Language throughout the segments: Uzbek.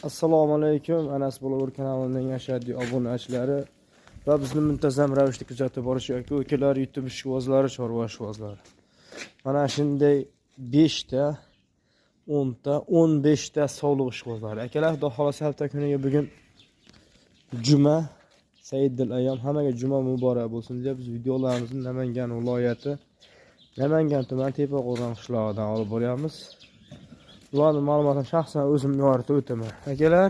Assalomu alaykum, Anas Bloger kanalining ashaddiy obunachilari va bizni muntazam ravishda kuzatib borish aka ukalar, YouTube ishqibozlari, chorva ishqibozlari. Mana shunday 5 ta, 10 ta, 15 ta sovliq ishqibozlari. Akalar, xudo xolasa hafta kuniga bugun juma, Sayyidil ayyom, hammaga juma muborak bo'lsin deb biz videolarimizni Namangan viloyati, Namangan tumani Tepaqo'rg'on qishlog'idan olib boryapmiz. Ularning ma'lumotini shaxsan o'zim yoritib o'taman. Akalar,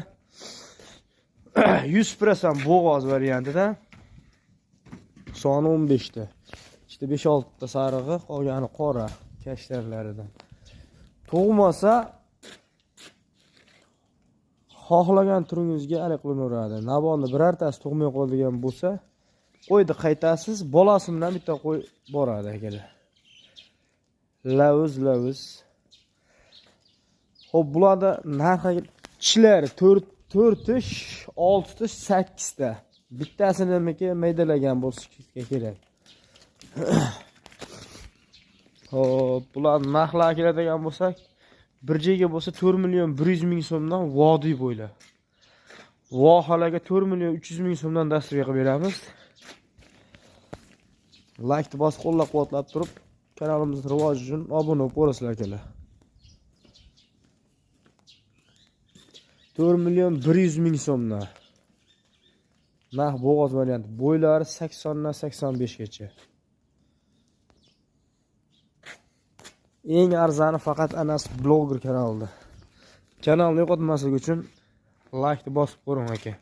100% bo'g'oz variantida soni 15 ta. Ichida 5-6 ta sarig'i, qolgani qora kashtarlaridan. Tug'masa xohlagan turingizga alik qilinaveradi. Nabonni birortasi tug'may qoladigan bo'lsa, qo'yni qaytasiz, bolasi bilan bitta qo'y boradi akalar. Lavuz lavuz. Xo'p, bularda narxi tishlari 4 4 tish, 6 tish, 8 ta. Bittasini nimaki maydalagan bo'lsa kerak. Xo'p, bular narxlarga keladigan bo'lsak, bir joyga bo'lsa 4 million 100 ming so'mdan vodiy bo'ylab. Vohalarga 4 million 300 ming so'mdan dasturga qilib beramiz. Laykni bosib qo'llab-quvvatlab turib, kanalimiz rivoji uchun obuna bo'lib qo'yasizlar akalar. 4 million 100 ming so'mdan. Narx bo'g'oz varianti. Bo'ylari 80 dan 85 gacha. Eng arzoni faqat Anas Bloger kanalida. Kanalni yo'qotmaslik uchun laykni bosib qo'ying aka.